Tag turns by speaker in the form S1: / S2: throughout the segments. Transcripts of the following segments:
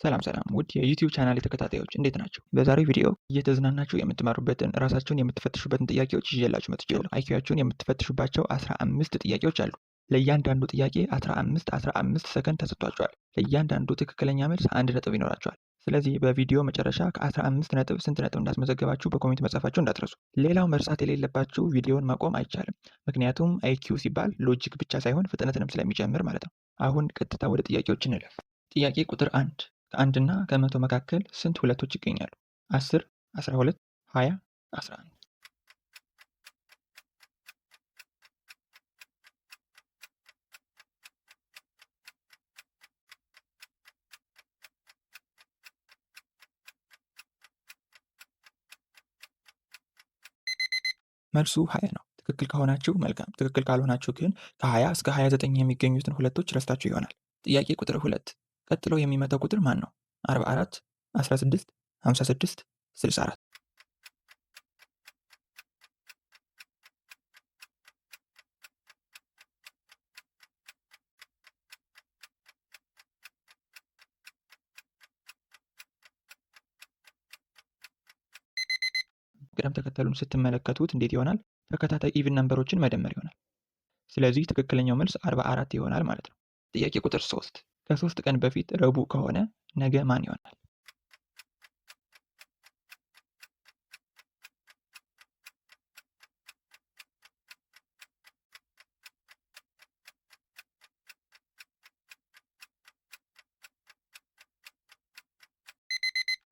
S1: ሰላም ሰላም ውድ የ YouTube channel ተከታታዮች እንዴት ናቸው? በዛሬው ቪዲዮ እየተዝናናችሁ የምትማሩበትን ራሳችሁን የምትፈትሹበትን ጥያቄዎች ይዤላችሁ መጥቻለሁ። IQ ያችሁን የምትፈትሹባቸው 15 ጥያቄዎች አሉ። ለእያንዳንዱ ጥያቄ 15 15 ሰከንድ ተሰጥቷቸዋል። ለእያንዳንዱ ትክክለኛ መልስ አንድ ነጥብ ይኖራቸዋል። ስለዚህ በቪዲዮ መጨረሻ ከ15 ነጥብ ስንት ነጥብ እንዳስመዘገባችሁ በ comment መጻፋችሁ እንዳትረሱ። ሌላው መርሳት የሌለባችሁ ቪዲዮውን ማቆም አይቻልም። ምክንያቱም IQ ሲባል logic ብቻ ሳይሆን ፍጥነትንም ስለሚጨምር ማለት ነው። አሁን ቀጥታ ወደ ጥያቄዎች እንለፍ። ጥያቄ ቁጥር 1 ከአንድ እና ከመቶ መካከል ስንት ሁለቶች ይገኛሉ? 10፣ 12፣ 20፣ 11። መልሱ 20 ነው። ትክክል ከሆናችሁ መልካም፣ ትክክል ካልሆናችሁ ግን ከ20 እስከ 29 የሚገኙትን ሁለቶች ረስታችሁ ይሆናል። ጥያቄ ቁጥር 2 ቀጥሎ የሚመጣው ቁጥር ማን ነው? 44፣ 16፣ 56፣ 64። ቅደም ተከተሉን ስትመለከቱት እንዴት ይሆናል? ተከታታይ even number ኦችን መደመር ይሆናል። ስለዚህ ትክክለኛው መልስ 44 ይሆናል ማለት ነው። ጥያቄ ቁጥር 3 ከ3 ቀን በፊት ረቡዕ ከሆነ ነገ ማን ይሆናል?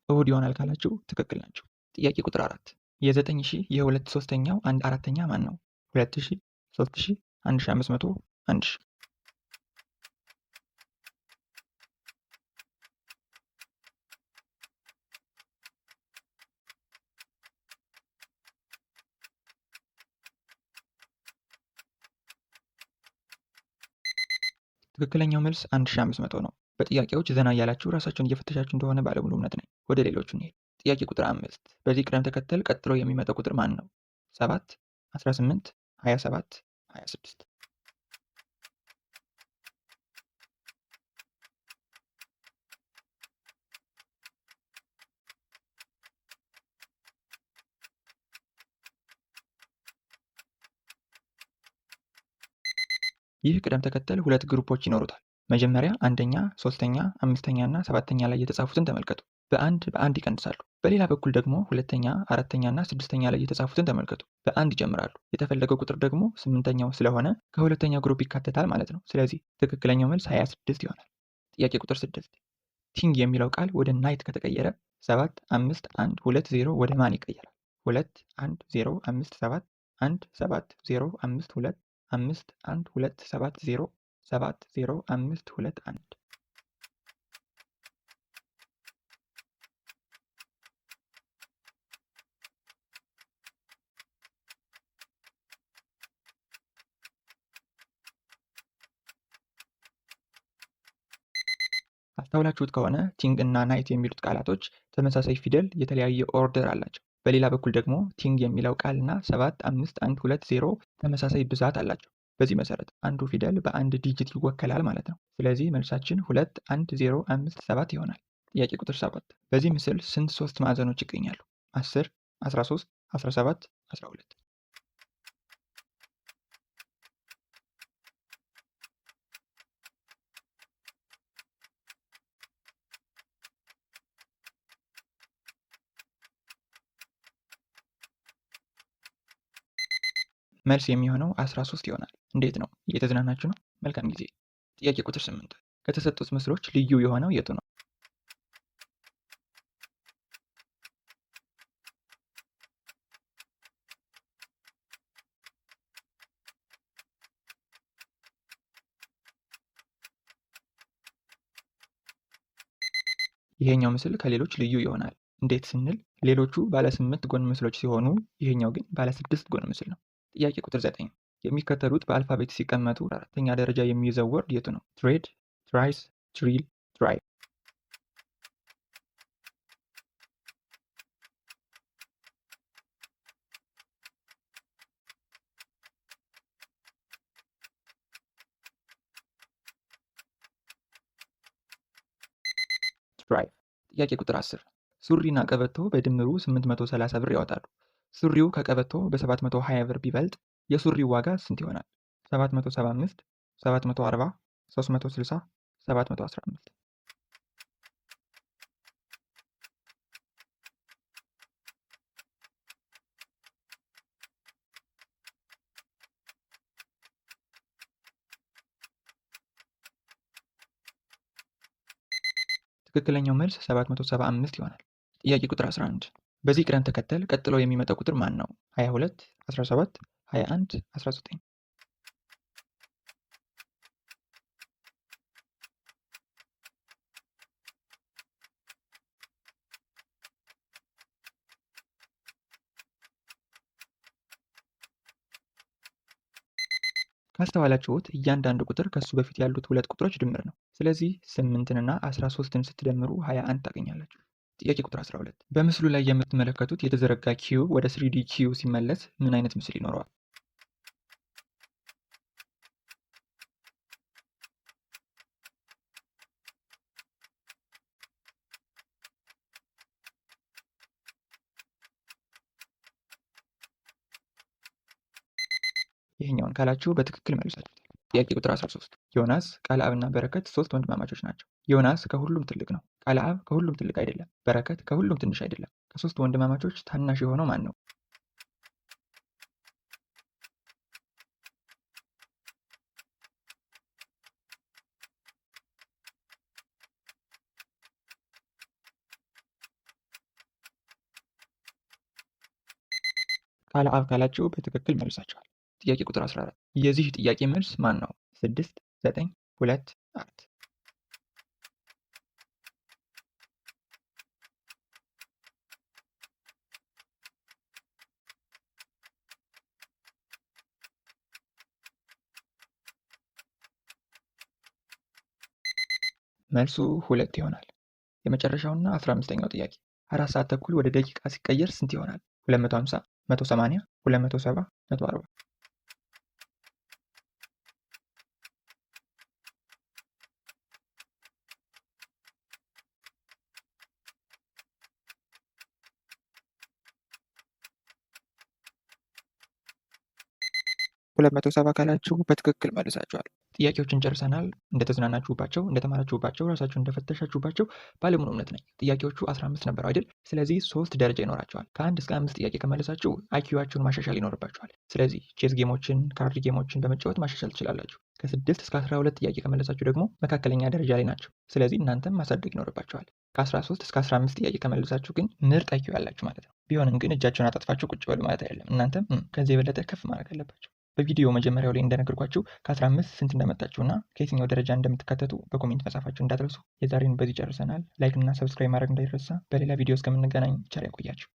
S1: እሁድ ይሆናል ካላችሁ ትክክል ናችሁ። ጥያቄ ቁጥር 4 የ9000 የ2/3ኛው 1/4ኛ ማን ነው? 2000፣ 3000፣ 1500፣ 1000። ትክክለኛው መልስ 1500 ነው። በጥያቄዎች ዘና እያላችሁ ራሳችሁን እየፈተሻችሁ እንደሆነ ባለሙሉ እምነት ነኝ። ወደ ሌሎቹ እንሂድ። ጥያቄ ቁጥር 5 በዚህ ቅደም ተከተል ቀጥሎ የሚመጣው ቁጥር ማን ነው? 7፣ 18፣ 27፣ 26። ይህ ቅደም ተከተል ሁለት group ኦች ይኖሩታል። መጀመሪያ አንደኛ፣ ሶስተኛ፣ አምስተኛ እና ሰባተኛ ላይ የተጻፉትን ተመልከቱ። በአንድ በአንድ ይቀንሳሉ። በሌላ በኩል ደግሞ ሁለተኛ፣ አራተኛ እና ስድስተኛ ላይ የተጻፉትን ተመልከቱ። በአንድ ይጨምራሉ። የተፈለገው ቁጥር ደግሞ ስምንተኛው ስለሆነ ከሁለተኛው group ይካተታል ማለት ነው። ስለዚህ ትክክለኛው መልስ 26 ይሆናል። ጥያቄ ቁጥር 6 thing የሚለው ቃል ወደ night ከተቀየረ 7 5 1 2 0 ወደ ማን ይቀየራል? 2 1 0 5 7 1 7 0 5 2 5 1 2 7 0 7 0 5 2 1። አስተውላችሁት ከሆነ thing እና night የሚሉት ቃላቶች ተመሳሳይ ፊደል የተለያየ order አላቸው። በሌላ በኩል ደግሞ thing የሚለው ቃል እና 7 5 1 2 0 ተመሳሳይ ብዛት አላቸው። በዚህ መሰረት አንዱ ፊደል በአንድ digit ይወከላል ማለት ነው። ስለዚህ መልሳችን 2 1 0 5 7 ይሆናል። ጥያቄ ቁጥር 7 በዚህ ምስል ስንት ሶስት ማዕዘኖች ይገኛሉ? 10፣ 13፣ 17፣ 12። መልስ የሚሆነው 13 ይሆናል። እንዴት ነው? እየተዝናናችሁ ነው? መልካም ጊዜ። ጥያቄ ቁጥር 8 ከተሰጡት ምስሎች ልዩ የሆነው የቱ ነው? ይሄኛው ምስል ከሌሎች ልዩ ይሆናል። እንዴት ስንል ሌሎቹ ባለ 8 ጎን ምስሎች ሲሆኑ ይሄኛው ግን ባለ 6 ጎን ምስል ነው። ጥያቄ ቁጥር 9 የሚከተሉት በ alphabet ሲቀመጡ አራተኛ ደረጃ የሚይዘው word የቱ ነው? trade፣ trace፣ thrill፣ drive። Drive። ጥያቄ ቁጥር 10 ሱሪና ቀበቶ በድምሩ 830 ብር ያወጣሉ። ሱሪው ከቀበቶ በ720 ብር ቢበልጥ የሱሪው ዋጋ ስንት ይሆናል? 775፣ 740፣ 360፣ 715። ትክክለኛው መልስ 775 ይሆናል። ጥያቄ ቁጥር 11 በዚህ ቅደም ተከተል ቀጥሎ የሚመጣው ቁጥር ማን ነው? 22፣ 17፣ 21፣ 19። ካስተዋላችሁት እያንዳንዱ ቁጥር ከሱ በፊት ያሉት ሁለት ቁጥሮች ድምር ነው። ስለዚህ 8ንና 13ን ስትደምሩ 21 ታገኛላችሁ። ጥያቄ ቁጥር 12 በምስሉ ላይ የምትመለከቱት የተዘረጋ cube ወደ 3D cube ሲመለስ ምን አይነት ምስል ይኖረዋል? ይህኛውን ካላችሁ በትክክል መልሳችሁታል። ጥያቄ ቁጥር 13 ዮናስ፣ ቃልአብና በረከት ሶስት ወንድማማቾች ናቸው። ዮናስ ከሁሉም ትልቅ ነው። ቃልአብ ከሁሉም ትልቅ አይደለም። በረከት ከሁሉም ትንሽ አይደለም። ከሶስቱ ወንድማማቾች ታናሽ የሆነው ማን ነው? ቃልአብ ካላችሁ በትክክል መልሳችኋል። ጥያቄ ቁጥር 14 የዚህ ጥያቄ መልስ ማን ነው? 6፣ 9፣ 2፣ 4። መልሱ 2 ይሆናል። የመጨረሻውና 15ኛው ጥያቄ 4 ሰዓት ተኩል ወደ ደቂቃ ሲቀየር ስንት ይሆናል? 250፣ 180፣ 270፣ 140። 270 ካላችሁ በትክክል መልሳችኋል። ጥያቄዎችን ጨርሰናል። እንደተዝናናችሁባቸው፣ እንደተማራችሁባቸው፣ ራሳችሁን እንደፈተሻችሁባቸው ባለሙሉ እምነት ነኝ። ጥያቄዎቹ 15 ነበሩ አይደል? ስለዚህ 3 ደረጃ ይኖራቸዋል። ከ1 እስከ 5 ጥያቄ ከመለሳችሁ IQ ዋችሁን ማሻሻል ይኖርባችኋል። ስለዚህ chess game ኦችን፣ card game ኦችን በመጫወት ማሻሻል ትችላላችሁ። ከ6 እስከ 12 ጥያቄ ከመለሳችሁ ደግሞ መካከለኛ ደረጃ ላይ ናቸው። ስለዚህ እናንተም ማሳደግ ይኖርባችኋል። ከ13 እስከ 15 ጥያቄ ከመለሳችሁ ግን ምርጥ IQ ያላችሁ ማለት ነው። ቢሆንም ግን እጃችሁን አጣጥፋችሁ ቁጭ በሉ ማለት አይደለም። እናንተም ከዚህ የበለጠ ከፍ ማድረግ አለባችሁ። በቪዲዮ መጀመሪያው ላይ እንደነገርኳችሁ ከ15 ስንት እንዳመጣችሁና ከየትኛው ደረጃ እንደምትካተቱ በ comment መጻፋችሁ እንዳትረሱ። የዛሬን በዚህ ጨርሰናል። Like እና subscribe ማድረግ እንዳይረሳ። በሌላ ቪዲዮ እስከምንገናኝ ቸር ያቆያችሁ።